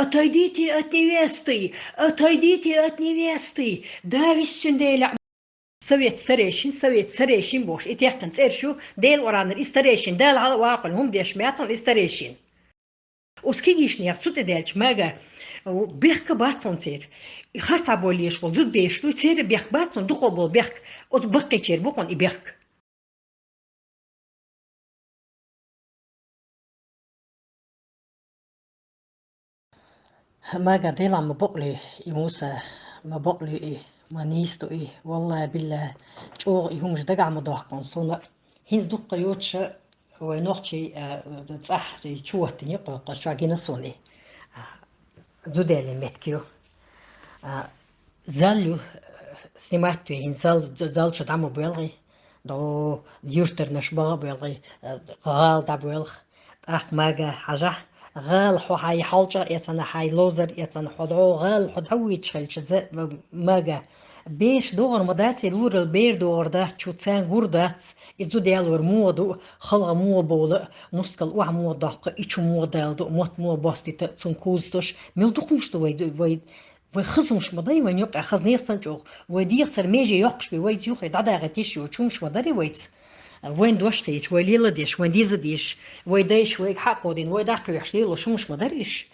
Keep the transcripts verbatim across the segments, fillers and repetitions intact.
«Отойдите от невесты! Отойдите от невесты! Да, виссин Дела!» Совет старейшин, совет старейшин бохуш, и техкан цӀераш ю, Дела Къуранара и старейшин, Дала хьала вакъал хӀума деш мецун и старейшин. Оцу кегийчу нехан цу тӀе даьлча мага, бехк бац хьуна церан. И харцахь боллуш болу зудабераш ду, церан бехк бац хьуна, дукха болу бехк, оцу баккхийчеран бу хьуна и бехк. Мага, Делахь ма бакълуьй и Муса, ма бакълуьй и, ма нийса ду и, валлахӀи-биллахӀи, чӀогӀа и хӀумаш дагахь ма дохку суна. ХӀинца дуккха йоцуша вай нохчий, а, цӀахь чу хӀоттийна кхойкхуш чохь гина суна и. А, зуделлин меттиг ю. А, зал ю, снимать ве хӀинца зал, зал чу дӀа ма боьлхий. До юьртарнаш баха боьлхий, а, гӀала дӀабоьлху. ТӀаккха мага хьажахь, гӀала хьо хьайн хьалчӀа эцна, хьайн ловзар эцна, хьо дӀо гӀала хьо дӀавуьйтуш хилча, за, мага. Беш догӀур ма дац, и лурал бер догӀур дац, чу царна гур дац, и зуда ялор муха ду, халгӀа муха бовла, мускал охьа муха доккху, и чу муха дала ду, мотт муха бостийта, цунна кузаташ. Мел дукха хӀумаш ду вай, вай, вай хаза хӀумаш ма дай, вайн юкъахь хаза нехан санна чӀогӀа. Вай дегӀацара меже йоккхуш бен, вайца юххе дӀадахийта йиш йоцу хӀумаш ма дарий вайца. Вайн дош хеташ, вай леладеш, вайн деза деш, вай дайша вайга хьакхо дина, вай дӀакхоьхьуш лелош хӀумаш ма дарий уьш.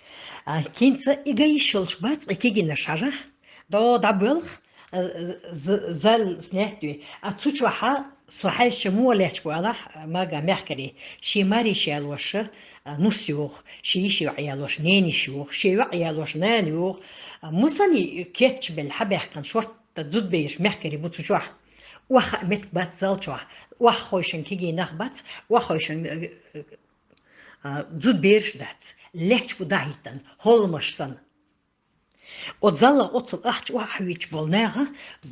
А, хӀинца и ган йиш йолуш бац, и кегийнаш хьажахь. ДӀо дӀабоьлху, а, з-, з-, зал снять ве. А цу чохьа со хьаьжча муха лаьтташ бу алахь, мага мехкарий. Шен маре йиш ялоша, а, нус йоху, шен йиш йоӀ ялоша, нениш йоху, шен йоӀ ялоша, нана йоху. А, масанний кечбелла хьабаьхкина шорта зудабераш мехкарий бу цу чохь. Охьа а меттиг бац зал чохь. Охьахойшан кегийнах бац, охьахойшан, э, э, а, зудабераш дац. Лаьтташ бу дӀахӀиттина, хӀолламаш санна. Оцу заллах оццул ахча охьахьуьйтуш болу наха,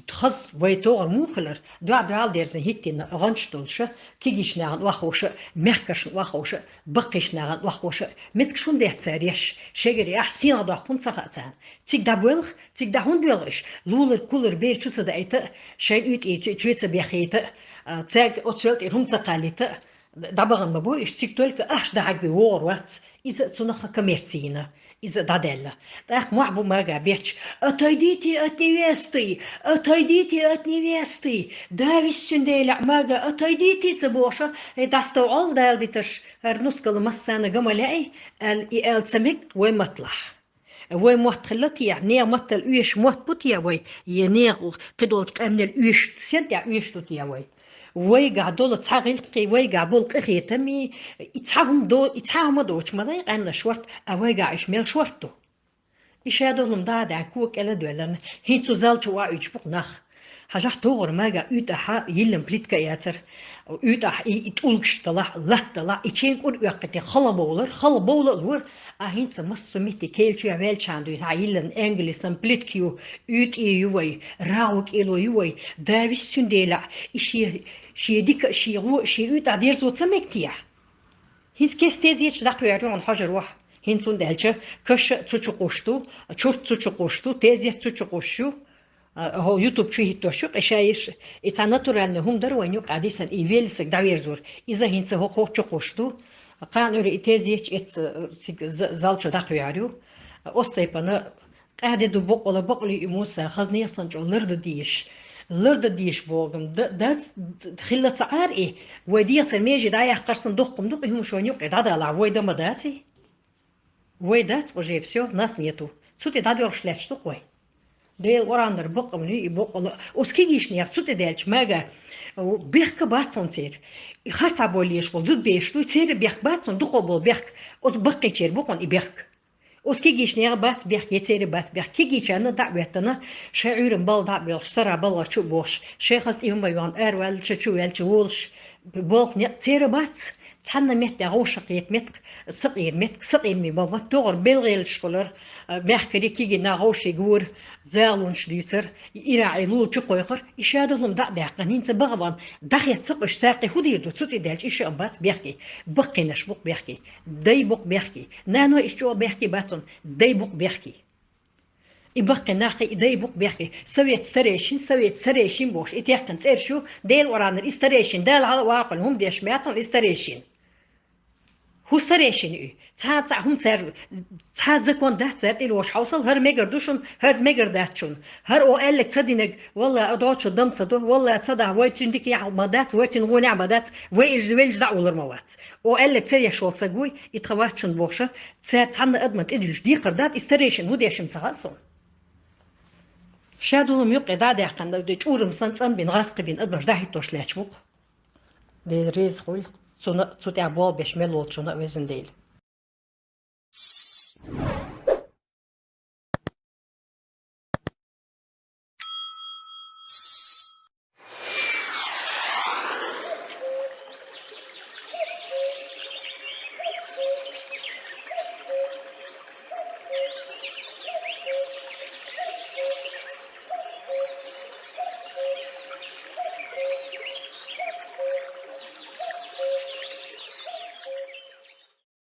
хаза вай тогӀар муха хилар, дуьхьа-дуьхьал дерзина хӀиттийна гӀанташ долуша, кегийчу нахана охьаховша, мехкаршна охьаховша, баккхийчу нахана охьаховша, меттиг шун деттара еш, шегара яхь сенах доккхун ца хаьа царна. Цига дӀабоьлху, цига дӀа хӀунда боьлху иш? Лулар, кулар бер чу ца даийта, шайн уьйтӀий чу, чу ца бехийта, а, цаьрга оцу велтӀе хӀума ца кхаллийта, дӀабахана ма бу иш, цига только ахча дахьаг бен вогӀур вац. Иза а цунах коммерци йина, иза а дӀадаьлла. ТӀаккха мохь бу мага бетташ: «Отойдите от невесты! Отойдите от невесты! Да, виссин Дела, мага, отойдите!» — ца бохуша, э, дӀасатовгӀал дала дитарш, хӀара нускал массарна ган ма лаьий, аьлла, и аьлла ца мега вай матталахь. Вай мотт хилла те, нехан маттал оьшуш мотт бу те вай, е нехан кхидолчу къаьмнел оьшуш, сен тӀехь оьшуш ду те вай? Вайгахь долу цхьа гӀиллакхий, вайгахь болу къинхетамий, и цхьа хӀума до-, и цхьа хӀума доцуш ма дай къаьмнаш шорта, а вайгахь уьш мел шорта ду? И шадолу хӀума дӀа а даьхна, кога кӀел а доьлларна, хӀинца цу зал чу охьуьйтуш бу-кх нах. Хьажахь, тогӀар мага уьйтӀахьа йиллина плитка а яцара. УьйтӀахь и, и тӀулгаш далахь, латта далахь, и чен кӀур оьккхуьйтий, халха бовлар, халха бовла а лора. А хӀинца массо а метте кхел чу ваьлчахьана дуьйна хьан йиллина энгелисан плитка ю, уьйтӀий ю вай, рагӀу кӀело ю вай. Да, виссин Дела, и шен, шен дика а, шен гӀо а, шен уьйтӀахь дерзо ца мега те? ХӀинца кеста тезеташ дӀакхоьхьур ю хьуна хьожар вахь. ХӀинца хӀунда аьлча, каш а цу чу кхуссуш ду, чурт цу чу кхуссуш ду, тезет цу чу кхуссуш ю. А, хӀо, ютуб чу хӀиттош ю, къиша йиш, и цхьа натуральный хӀума дара вайн юкъахь дисина, и веллисаг дӀаверзор. Иза хӀинца хӀо-, хӀокху чу кхуссуш ду. Кхана Ӏуьйра и тезеташ эцца, цига за-, зал чу дӀакхоьхьур ю. Оцу тайпана къаьхьа де ду боккъала, бакълуьй и Муса, хаза нехан санна чӀогӀа лардан дезаш. Лардан дезаш бохург д-, дац, д-, хилла ца Ӏара и. Вай дегӀацара меже дӀаяккхар санна доккха хӀума ду-кх и хӀума шайна юккъе дӀадалахь, вай дан ма дац и. Вай дац, уже всё, нас нету. Цу тӀе дӀадоьлхуш лаьтташ ду-кх вай. Делан Къуранара бакъ ма ю и боккъала. Оцу кегийчу нехан цу тӀе даьлча мага, бехк бац хьуна церан. И харцахь боллуш болу зудабераш ду, церан бехк бац хьуна, дукха болу бехк. Оцу баккхийчеран бу хьуна и бехк. Оцу кегийчу нехан бац бехк, я церан бац бехк. Кегийчарна дӀа а хӀоьттина, шайн Ӏуьйранна балха дӀа а боьлхуш, сарахь балхара чу а бохуш, шайн хаза тӀе хӀума йохна, араваьлча, чу ваьлча волуш, болх некъ церан бац. Цхьанна меттехь гӀовшах кхета меттиг, сакъера меттиг, сакъераме бан ма-, тогӀар белгӀелаш хилар, а, мехкарий кегий нах гӀовший гора, загӀлонаш дуьйцар, ирахь и лула чу кхойкхур, и шадолу хӀума дӀа а даьккхина, хӀинца баха бан дӀахецна-кх уьш, цара кхин хӀун дийр ду, цу тӀе даьлча и шиъ а бац бехке, баккхийнаш бу-кх бехке, дай бу-кх бехке, наной иштта чӀогӀа бехке бац хьуна, дай бу-кх бехке. И баккхий нах, и дай бу-кх бехке. Совет старейшин, совет старейшин бохуш, и техкан цӀераш ю, Делан Къуранара и старейшин, Дала хьала вакъал хӀума деш мецун и старейшин. ХӀу старейшины уй. Цхьа, цхьа хӀума цар, цхьа закон дац цар тӀе лош хьовсал, хӀара мегар ду шун, хӀара мегар дац шун. ХӀара о аьллаг ца динаг, валла, а доцу дам ца до, валла, ца дахь, вай цуьнан дика яхь ма дац, вай цуьнан гӀо неӀ ма дац, вай илж, вай илж дӀа улар ма вац. О аьллаг ца еш волу саг вуй, и тхан вац шун бохуша, цар цхьанна адаман тӀе дуьллуш декхар дац, и старейшин хӀу деш ма ца хаьа суна. Ша дулам юккъе дӀа а даьккхина, чӀурам сан цӀанбина, гӀаскхи бина адамаш дӀахӀиттош лаьтташ бу-кх. Дела реза хуьлда цунна, цу тӀехь болх беш мел волчунна а, везан Дела.